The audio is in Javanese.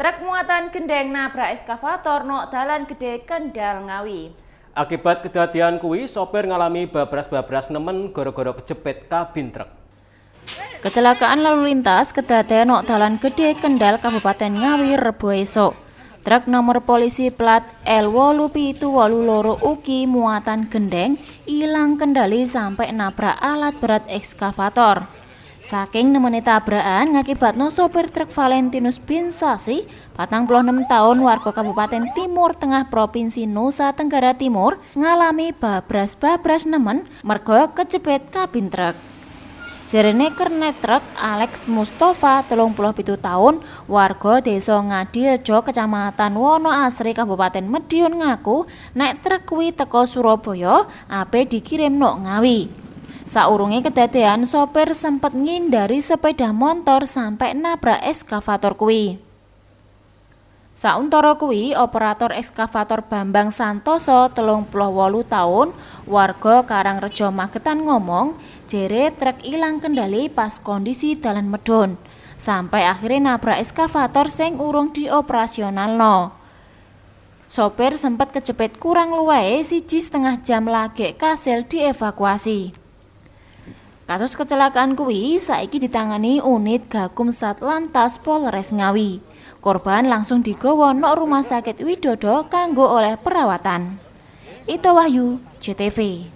Truk muatan gendeng nabrak eskavator nok dalan gede Kendal, Ngawi. Akibat kedadian kuwi, sopir ngalami babras-babras nemen gara-gara kejepit kabin truk. Kecelakaan lalu lintas kedadean nok dalan gede Kendal, Kabupaten Ngawi, Rebo esuk. Truk nomor polisi plat L 8782 UKI muatan gendeng ilang kendali sampai nabrak alat berat ekskavator. Saking nemene tabrakan ngakibatno sopir truk Valentinus Binsasi, 46 tahun, warga Kabupaten Timur Tengah, Provinsi Nusa Tenggara Timur, ngalami babras-babras nemen mergo kejepit kabin truk. Jarene kernet truk Alex Mustafa, 37 tahun, warga Desa Ngadirejo, Kecamatan Wonoasri, Kabupaten Madiun, ngaku nek truk kuwi teko Surabaya ape dikirim nok Ngawi. Saurunge kedadean, sopir sempet ngindari sepeda motor sampai nabrak eskavator kuwi. Sauntara kuwi, operator ekskavator Bambang Santoso, 38 tahun, warga Karangrejo, Magetan, ngomong jere truk ilang kendali pas kondisi dalan medhun sampai akhirnya nabrak ekskavator sing urung dioperasionalno. Sopir sempet kejepit kurang luwehe 1,5 jam lagi kasil dievakuasi. Kasus kecelakaan kuwi saiki ditangani unit Gakum Satlantas Polres Ngawi. Korban langsung digawa nok Rumah Sakit Widodo kanggo oleh perawatan. Ito Wahyu, JTV.